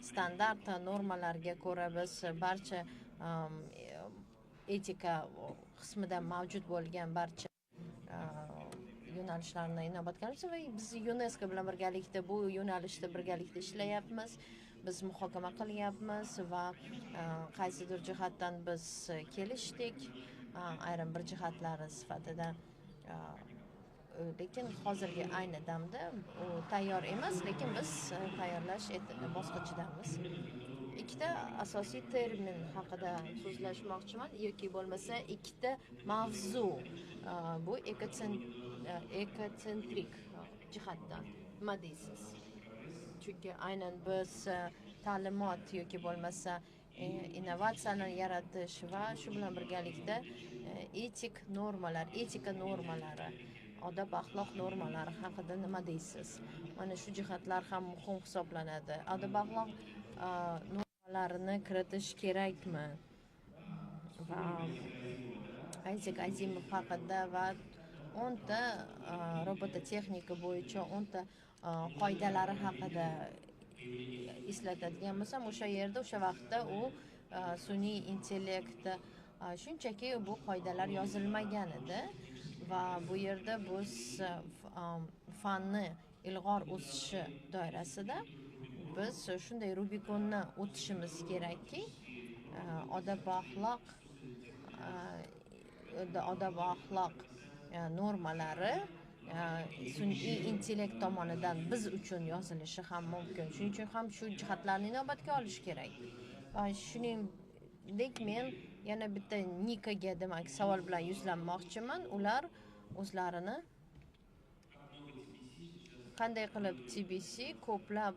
standart normalarga ko'ra biz barcha etika qismida mavjud bo'lgan barcha yo'nalishlarni inobatga olamiz va biz UNESCO bilan birgalikda bu yo'nalishda birgalikda ishlayapmiz. Biz muhokama qilyapmiz va qaysidir jihatdan biz kelishdik, ayrim bir jihatlari sifatida, lekin hozirgi ayni damda u tayyor emas, lekin biz tayyorlash bosqichidamiz. Ikkita asosiy termin haqida so'zlashmoqchiman yoki bo'lmasa ikkita mavzu. Bu ekotsentrik jihatdan nima deysiz? Chunki aynan biz ta'limot yoki bo'lmasa innovatsiyani yaratish va shu bilan birgalikda etik normalar, etika normalari Odob axloq normalari haqida nima deysiz? Mana shu jihatlar ham muhim hisoblanadi. Odob axloq normalarini kiritish kerakmi? Va Ayzek Azimov haqida va 10 ta robototexnika bo'yicha 10 ta qoidalari haqida eslatadigan bo'lsam, o'sha yerda, o'sha vaqtda u sun'iy intellekt shunchaki bu qoidalar yozilmagan edi va bu yerda biz fanni ilg'or o'sishi doirasida biz shunday Rubikonni o'tishimiz kerakki, odob axloq normalari sun'iy intellekt tomonidan biz uchun yozilishi ham mumkin. Shuning uchun ham shu jihatlarni inobatga olish kerak. Va shuningdek men yana bitta Nikaga demak savol bilan yuzlanmoqchiman. Ular o'zlarini qanday qilib TBC ko'plab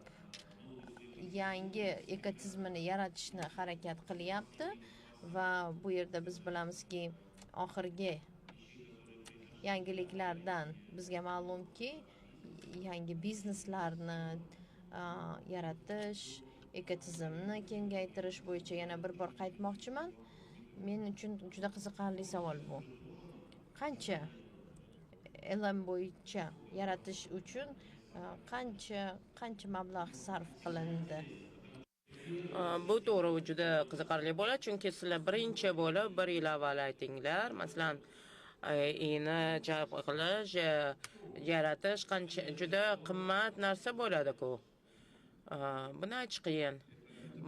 yangi ekotizmini yaratishni harakat qilyapti va bu yerda biz bilamizki, oxirgi yangiliklardan bizga ma'lumki, yangi bizneslarni yaratish, ekotizmni kengaytirish bo'yicha yana bir bor qaytmoqchiman. Men uchun juda qiziqarli savol bu. Qancha ilm bo'yicha yaratish uchun qancha mablag' sarf qilindi? Bu to'g'ri, juda qiziqarli bo'ladi, chunki sizlar birinchi bo'lib bir yil avval aytinglar, masalan, ini jalb qilish, yaratish qancha juda qimmat narsa bo'ladi-ku. Buni aytish qiyin.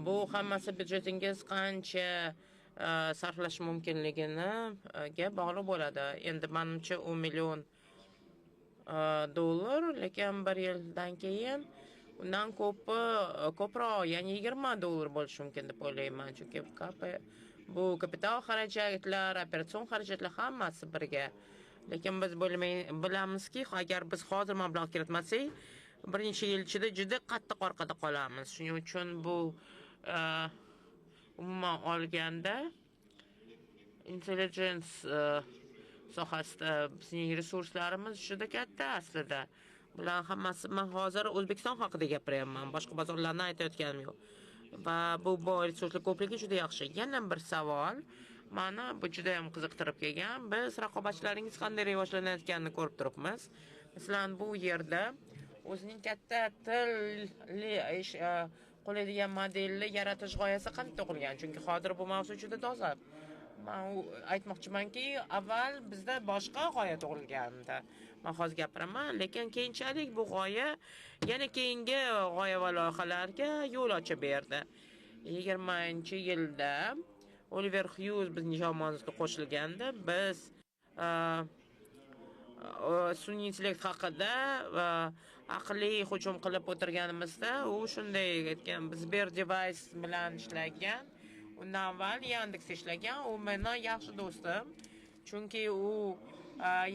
Bu hammasi byudjetingiz qancha sarflash mumkinligiga bog'liq bo'ladi. Endi menimcha 10 million dollar, lekin bir yildan keyin undan ko'proq, ya'ni 20 dollar bo'lishi mumkin deb o'ylayman, chunki bu kapital xarajatlar, operatsion xarajatlar hammasi birga. Lekin biz bilamizki, agar biz hozir mablag' kiritmasak, bir necha yil ichida juda qattiq orqada qolamiz. Shuning uchun bu umuman olganda intelligence sohasida bizning resurslarimiz juda katta aslida. Bular hammasi, men hozir O'zbekiston haqida gapiryapman, boshqa bozorlarni aytayotganim yo'q. Va bu resurslar ko'pligi juda yaxshi. Yana bir savol, meni bu juda ham qiziqtirib kelgan. Biz raqobatchilaringiz qanday rivojlanayotganini ko'rib turibmiz. Masalan, bu yerda o'zining katta tilli qo'laydigan modelni yaratish g'oyasi qanday tug'ilgan? Chunki hozir bu mavzu juda toza. Men aytmoqchimanki, avval bizda boshqa g'oya tug'ilgandi. Men hozir gapiraman, lekin keyinchalik bu g'oya yana keyingi g'oya va loyihalarga yo'l ochib berdi. 20-yilda Oliver Hughes bizning jamoamizga qo'shilganda biz sun'iy intellekt haqida va aqliy hujum qilib o'tirganimizda u shunday aytgan, biz Bear Device bilan ishlagan, undan avval Yandex ishlagan, u meni yaxshi do'stim, chunki u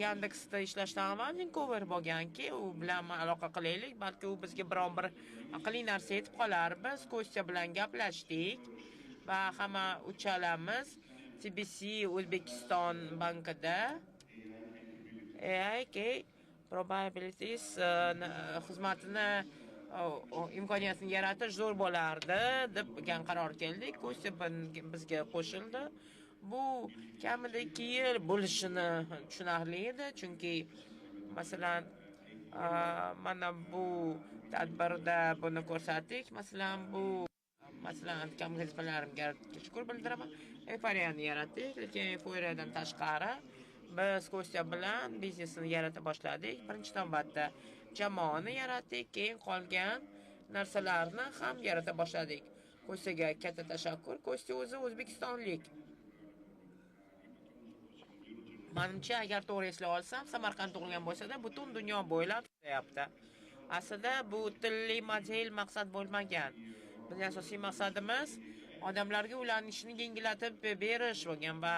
Yandexda ishlashdan avval Vancouver bo'lganki, u bilan aloqa qilaylik, balki u bizga biron bir aqliy narsa aytib qolar. Biz Kostya bilan gaplashdik va hamma uchalamiz TBC O'zbekiston bankida AIK probabilities xizmatini imkoniyatini yaratish zo'r bo'lardi deb degan qaror keldik. Kostya bizga qo'shildi. Bu kamida 2 yil bo'lishini tushunarli edi, chunki masalan mana bu tadbirda buni ko'rsatdik. Masalan, bu kamgizmalarimga shukur bildiraman. Eforiyani yaratdik, lekin eforiyadan tashqari biz Kostya bilan biznesini yarata boshladik. Birinchi navbatda jamoani yaratdik, keyin qolgan narsalarni ham yarata boshladik. Kostyaga katta tashakkur. Kostya o'zi o'zbekistonlik. Menimcha, agar to'g'ri eslay olsam, Samarqand tug'ilgan bo'lsa-da, butun dunyo bo'ylab ishlayapti. Aslida bu tilli model maqsad bo'lmagan. Bizning asosiy maqsadimiz odamlarga ularning ishini yengillatib berish bo'lgan va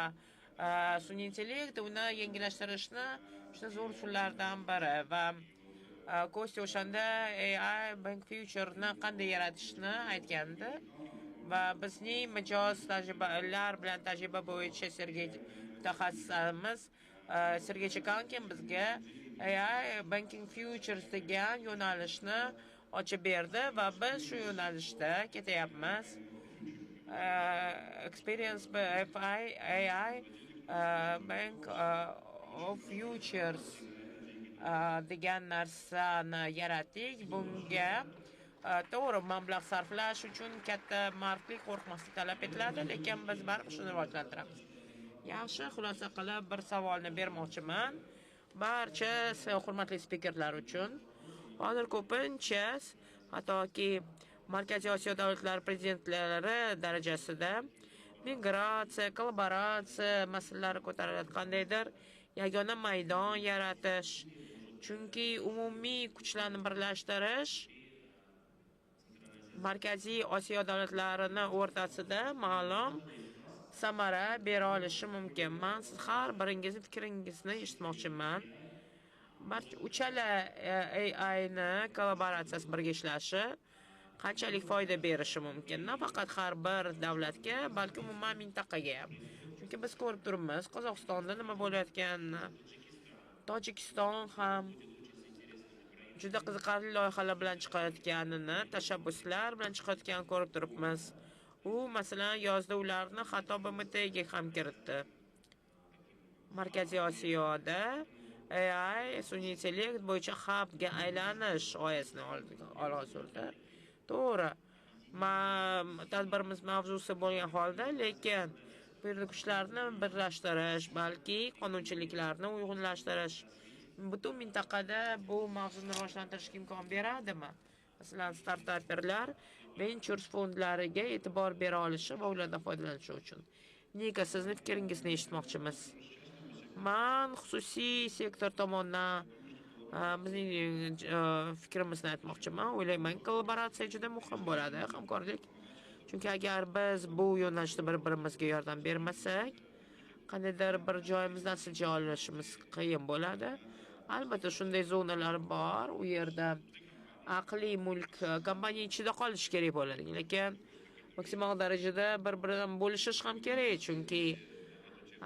sun'iy intellekt uni yengillashtirishni juda zo'r usullardan biri. Va Kostya o'shanda AI Bank Future'ni qanday yaratishni aytgandi va bizning mijoz tajribalar bilan tajriba bo'yicha Sergey mutaxassisimiz Sergey Chekankin bizga AI Banking Futures degan yo'nalishni ochib berdi va biz shu yo'nalishda ketyapmiz. Experience FI AI Bank of Futures degan narsani yaratdik. Bunga to'g'ri mablag' sarflash uchun katta mardlik, qo'rqmaslik talab etiladi, lekin biz baribir shuni rivojlantiramiz. Yaxshi, xulosa qilib bir savolni bermoqchiman barcha hurmatli spikerlar uchun. Hozir ko'pincha hattoki Markaziy Osiyo davlatlari prezidentlari darajasida migratsiya, kollaboratsiya masalalari ko'tariladi, qandaydir yagona maydon yaratish, chunki umumiy kuchlarni birlashtirish Markaziy Osiyo davlatlarini o'rtasida ma'lum samara bera olishi mumkin. Men siz har biringizni fikringizni eshitmoqchiman. Barcha uchala AI ni kollaboratsiyasi, birga ishlashi qanchalik foyda berishi mumkin? Nafaqat har bir davlatga, balki umuman mintaqaga ham. Chunki biz ko'rib turibmiz, Qozog'istonda nima bo'layotganini, Tojikiston ham juda qiziqarli loyihalar bilan chiqayotganini, tashabbuslar bilan chiqayotganini ko'rib turibmiz. U, masalan, yozda ularni hatto BMTga ham kiritdi. Markaziy Osiyoda AI, sun'iy intellekt bo'yicha xabga aylanish g'oyasini olg'a surdi. To'g'ri, tadbirimiz mavzusi bo'lgan holda, lekin bu yerda kuchlarni birlashtirish, balki qonunchiliklarni uyg'unlashtirish butun mintaqada bu mavzuni rivojlantirishga imkon beradimi? Masalan, startaperlar ventures fondlariga e'tibor bera olishi va ulardan foydalanishi uchun. Nika, sizni fikringizni eshitmoqchimiz. Man xususiy sektor tomonidan bizning fikrimizni aytmoqchiman. O'ylayman, kollaboratsiya juda muhim bo'ladi, hamkorlik. Chunki agar biz bu yo'nalishda bir-birimizga yordam bermasak, qandaydir bir joyimizdan silja olishimiz qiyin bo'ladi. Albatta shunday zonalar bor, u yerda aqliy mulk kompaniya ichida qolishi kerak bo'ladi, lekin maksimal darajada bir-biridan bo'lishish ham kerak, chunki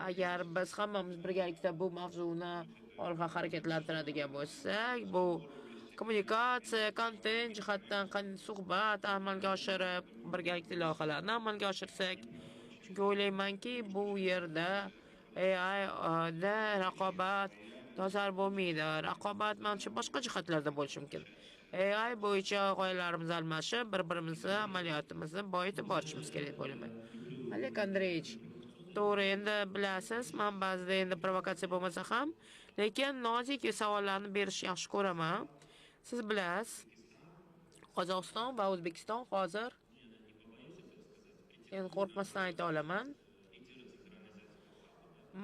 agar biz hammamiz birgalikda bu mavzuni olg'a harakatlantiradigan bo'lsak, bu kommunikatsiya, kontent jihatdan qanday suhbat amalga oshirib, birgalikda loyihalarni amalga oshirsak, chunki o'ylaymanki, bu yerda AI da raqobat tozar bo'lmaydi. Raqobat manimcha boshqa jihatlarda bo'lishi mumkin. AI bo'yicha g'oyalarimiz almashib, bir-birimizni amaliyotimizni boyitib borishimiz kerak deb o'ylayman. Oleg Andreyevich, to'g'ri, endi bilasiz, men ba'zida endi provokatsiya bo'lmasa ham, lekin nozik savollarni berishni yaxshi ko'raman. Siz bilasiz, Qozog'iston va O'zbekiston hozir, endi qo'rqmasdan ayta olaman,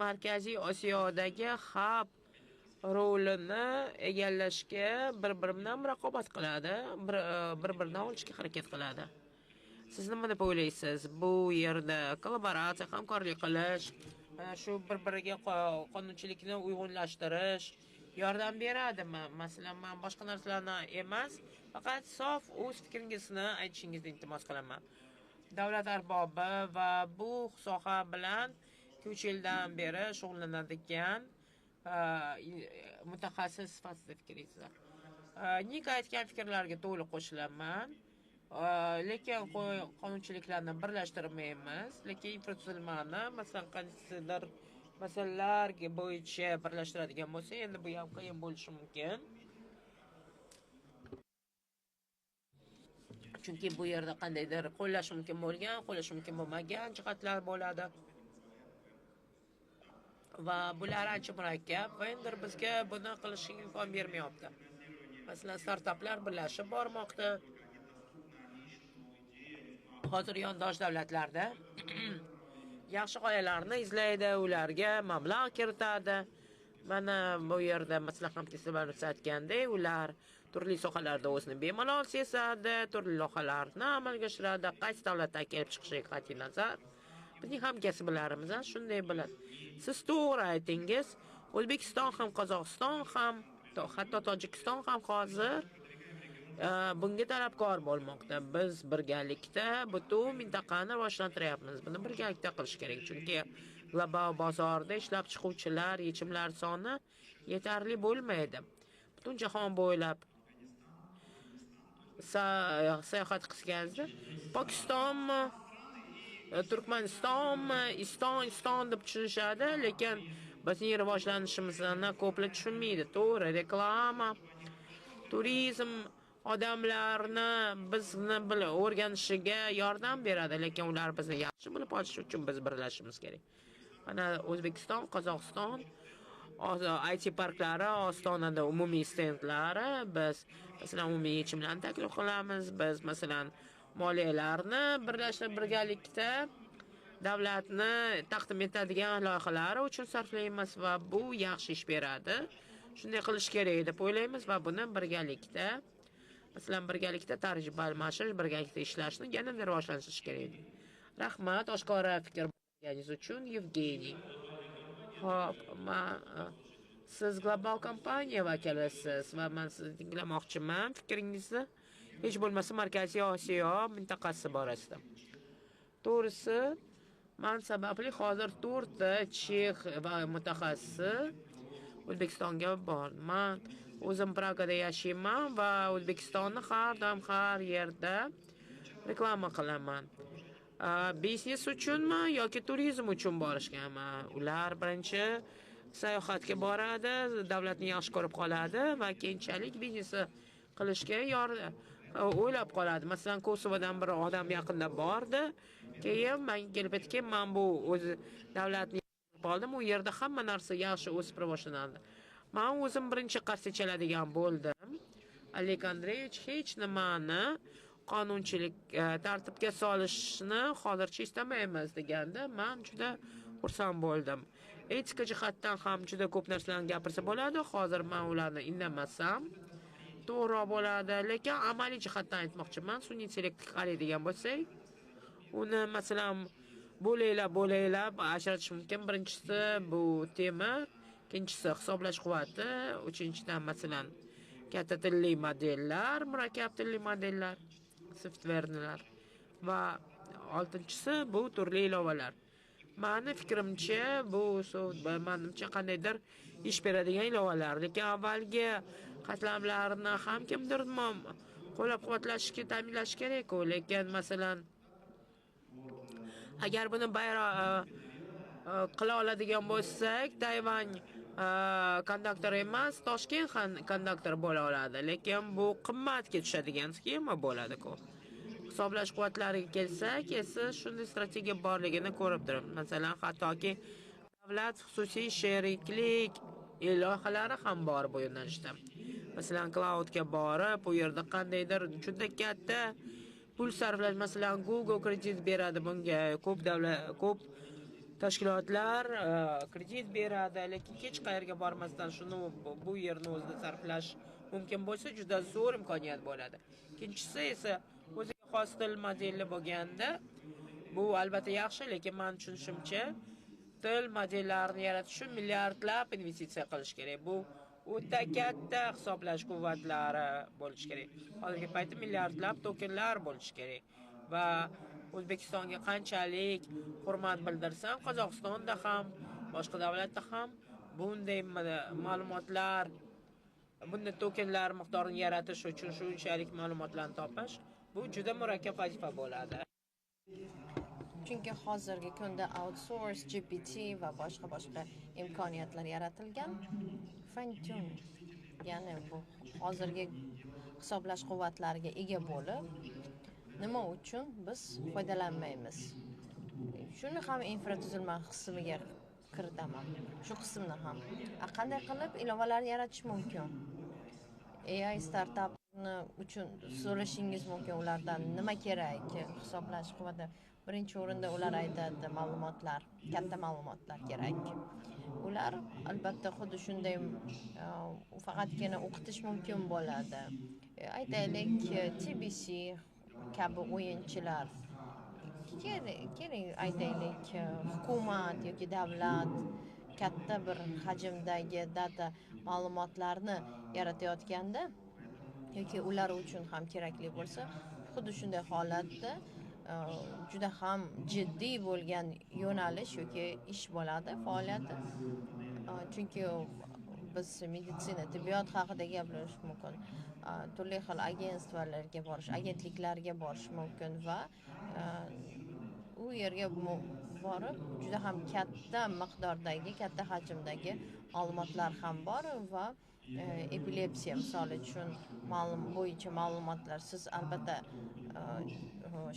Markaziy Osiyodagi hub rolini egallashga bir-biri bilan raqobat qiladi, bir-biridan olishga harakat qiladi. Siz nima deb o'ylaysiz? Bu yerda kollaboratsiya, hamkorlik qilish, mana shu bir-biriga qonunchilikni uyg'unlashtirish yordam beradimi? Masalan, men boshqa narsalarni emas, faqat sof o'z fikringizni aytishingizni iltimos qilaman. Davlat arbobi va bu soha bilan 2-3 yildan beri shug'ullanadigan mutaxassis sifatida fikringizni. Nika aytgan fikrlarga to'liq qo'shilaman. Lekin qonunchiliklarni birlashtirmaymiz, lekin infratuzilmani, masalan, qaysidir masalalar bo'yicha birlashtiradigan bo'lsa, endi bu ham qiyin bo'lishi mumkin. Chunki bu yerda qandaydir qo'llash mumkin bo'lgan, qo'llash mumkin bo'lmagan jihatlar bo'ladi. Va bular ancha murakkab va endi bizga buni qilishga imkon bermayapti. Masalan, startaplar birlashib bormoqda. Hozir yondosh davlatlarda yaxshi g'oyalarni izlaydi, ularga mablag' kiritadi. Mana bu yerda masalan hamkasblarimiz aytgandek, ular turli sohalarda o'zini bemalol sezadi, turli loyihalarni amalga oshiradi. Qaysi davlatdan kelib chiqishiga qat'iy nazar, bizning hamkasblarimiz ham shunday biladi. Siz to'g'ri aytdingiz, O'zbekiston ham, Qozog'iston ham, hatto Tojikiston ham hozir bunga talabgor bo'lmoqda. Biz birgalikda butun mintaqani rivojlantiryapmiz. Buni birgalikda qilish kerak, chunki Global bozorda ishlab chiquvchilar, yechimlar soni yetarli bo'lmaydi. Butun jahon bo'ylab sayohat qilganingizda Pokistonmi, Turkmanistonmi, Iston deb tushunishadi, lekin bizning rivojlanishimizni ko'plar tushunmaydi. To'g'ri, reklama, turizm odamlarni bizni o'rganishiga yordam beradi, lekin ular bizni yaxshi bilib olishi uchun biz birlashishimiz kerak. Mana O'zbekiston, Qozog'iston IT parklari, Ostonada umumiy stendlari, biz masalan umumiy yechimlarni taklif qilamiz, biz masalan moliyalarni birlashtirib birgalikda davlatni taqdim etadigan loyihalari uchun sarflaymiz va bu yaxshi ish beradi. Shunday qilish kerak deb o'ylaymiz va buni birgalikda, masalan, birgalikda tajriba almashish, birgalikda ishlashni yanada rivojlantirish kerak. Rahmat, oshkora fikr berganingiz uchun, Yevgeniy. Xo'p, siz global kompaniya vakilisiz va men sizni tinglamoqchiman fikringizni. Hech bo'lmasa Markaziy Osiyo mintaqasi borasida. To'g'risi, men sababli hozir 4 ta chex va mutaxassisi O'zbekistonga bordi. Men o'zim Pragada yashayman va O'zbekistonni har doim har yerda reklama qilaman. Biznes uchunmi yoki turizm uchun borishganmi? Ular birinchi sayohatga boradi, davlatni yaxshi ko'rib qoladi va keyinchalik biznesi qilishga o'ylab qoladi. Masalan, Kosovodan bir odam yaqinda bordi. Keyin menga kelib aytdiki, men bu o'zi davlatni oldim, u yerda hamma narsa yaxshi o'sib rivojlanadi. Men o'zim birinchi qarshi chaladigan bo'ldim. Oleg Andreyevich hech nimani qonunchilik tartibga solishni hozircha istamaymiz deganda men juda xursand bo'ldim. Etika jihatdan ham juda ko'p narsalarni gapirsa bo'ladi. Hozir men ularni indamasam to'g'riroq bo'ladi, lekin amaliy jihatdan aytmoqchiman. Sun'iy intellektga qaraydigan bo'lsak, uni masalan bo'laklab ajratish mumkin. Birinchisi bu temir, ikkinchisi hisoblash quvvati, uchinchidan masalan katta tilli modellar, murakkab tilli modellar, softverlar va oltinchisi bu turli ilovalar. Mani fikrimcha bu menimcha qandaydir ish beradigan ilovalar, lekin avvalgi qatlamlarni ham kimdir qo'llab-quvvatlashga ta'minlash kerak-ku, lekin masalan agar buni bayroq qila oladigan bo'lsak, Tayvan konduktori emas, Toshkent konduktori bo'la oladi, lekin bu qimmatga tushadigan sxema bo'ladi-ku. Hisoblash quvvatlariga kelsak, esa shunday strategiya borligini ko'rib turibmiz. Masalan, hattoki davlat xususiy sheriklik loyihalari ham bor bu yo'nalishda. Masalan, cloudga borib, u yerda qandaydir juda katta pul sarflash, masalan, Google kredit beradi bunga, ko'p davlat, ko'p tashkilotlar kredit beradi, lekin hech qayerga bormasdan shuni bu yerni o'zida sarflash mumkin bo'lsa, juda zo'r imkoniyat bo'ladi. Ikkinchisi esa o'ziga xos til modeli bo'lganda, bu albatta yaxshi, lekin men tushunishimcha til modellarini yaratish uchun milliardlab investitsiya qilish kerak. Bu o'ta katta hisoblash quvvatlari bo'lishi kerak. Hozirgi paytda milliardlab tokenlar bo'lishi kerak va O'zbekistonga qanchalik hurmat bildirsam, Qozog'istonda ham, boshqa davlatda ham bunday ma'lumotlar, bunday tokenlar miqdorini yaratish uchun shunchalik ma'lumotlarni topish bu juda murakkab vazifa bo'ladi. Chunki hozirgi kunda outsource, GPT va boshqa imkoniyatlar yaratilgan. Fine-tune, ya'ni bu hozirgi hisoblash quvvatlariga ega bo'lib, nima uchun biz foydalanmaymiz? Shuni ham infratuzilma qismiga kiritaman. Shu qismni ham. Qanday qilib ilovalarni yaratish mumkin? AI startapni uchun so'rashingiz mumkin ulardan nima kerak? Hisoblash quvvati. Birinchi o'rinda ular aytadi, ma'lumotlar, katta ma'lumotlar kerak. Ular albatta xuddi shunday faqatgina o'qitish mumkin bo'ladi. Aytaylik, TBC kabi o'yinchilar, keling aytaylik, hukumat yoki davlat katta bir hajmdagi data ma'lumotlarni yaratayotganda yoki ular uchun ham kerakli bo'lsa, xuddi shunday holatda juda ham jiddiy bo'lgan yo'nalish yoki ish bo'ladi, faoliyati. Chunki biz meditsina, tibbiyot haqida gapirish mumkin, turli xil агентство larga borish, agentliklarga borish mumkin va u yerga borib juda ham katta miqdordagi, katta hajmdagi ma'lumotlar ham bor va epilepsiya, misol uchun, ma'lum bo'yicha ma'lumotlar. Siz albatta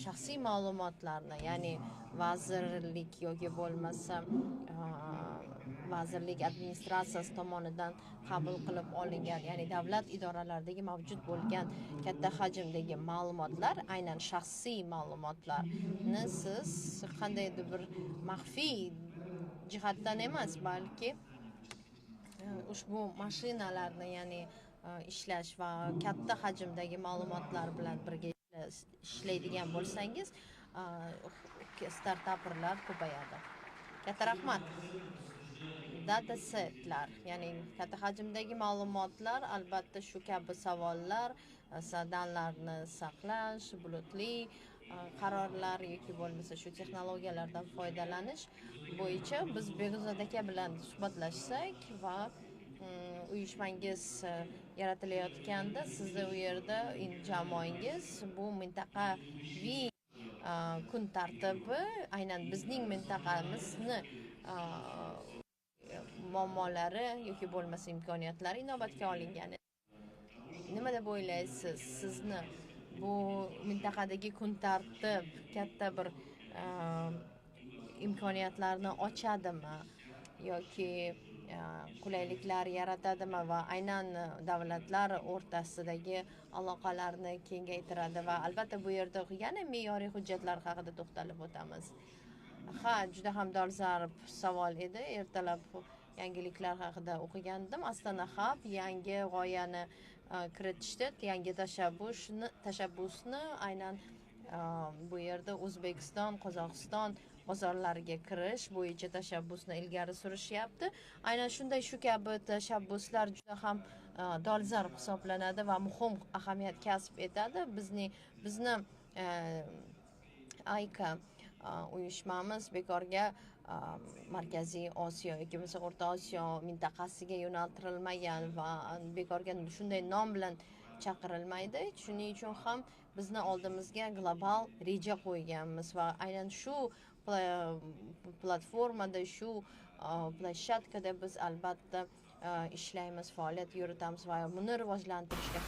shaxsiy ma'lumotlarni, ya'ni vazirlik yoki bo'lmasa vazirlik administratsiyasi tomonidan qabul qilib olingan, ya'ni davlat idoralaridagi mavjud bo'lgan katta hajmdagi ma'lumotlar, aynan shaxsiy ma'lumotlarni siz qandaydir bir maxfiy jihatdan emas, balki ushbu mashinalarni, ya'ni ishlash va katta hajmdagi ma'lumotlar bilan birga ishlaydigan bo'lsangiz, startaperlar ko'payadi. Katta rahmat. Datasetlar, ya'ni katta hajmdagi ma'lumotlar, albatta shu kabi savollar, данные larni saqlash, bulutli qarorlar yoki bo'lmasa shu texnologiyalardan foydalanish bo'yicha biz Begzod aka bilan suhbatlashsak va uyushmangiz yaratilayotganda sizni u yerda jamoangiz bu mintaqaviy kun tartibi, aynan bizning mintaqamizni muammolari yoki bo'lmasa imkoniyatlari inobatga olingan. Nima deb o'ylaysiz, sizni bu mintaqadagi kun tartib katta bir imkoniyatlarni ochadimi yoki qulayliklar yaratadimi va aynan davlatlar o'rtasidagi aloqalarni kengaytiradi? Va albatta bu yerda yana me'yoriy hujjatlar haqida to'xtalib o'tamiz. Ha, juda ham dolzarb savol edi. Ertalab yangiliklar haqida o'qigandim. Astana Hub yangi g'oyani kiritishdi, yangi tashabbusni, aynan bu yerda O'zbekiston, Qozog'iston bozorlariga kirish bo'yicha tashabbusni ilgari surishyapti. Aynan shunday, shu kabi tashabbuslar juda ham dolzarb hisoblanadi va muhim ahamiyat kasb etadi. Bizni AYCA uyushmamiz bekorga Markaziy Osiyo yoki bo'lmasa O'rta Osiyo mintaqasiga yo'naltirilmagan va bekorga shunday nom bilan chaqirilmaydi. Shuning uchun ham bizni oldimizga global reja qo'yganmiz va aynan shu platformada, shu площадка da biz albatta ishlaymiz, faoliyat yuritamiz va buni rivojlantirishga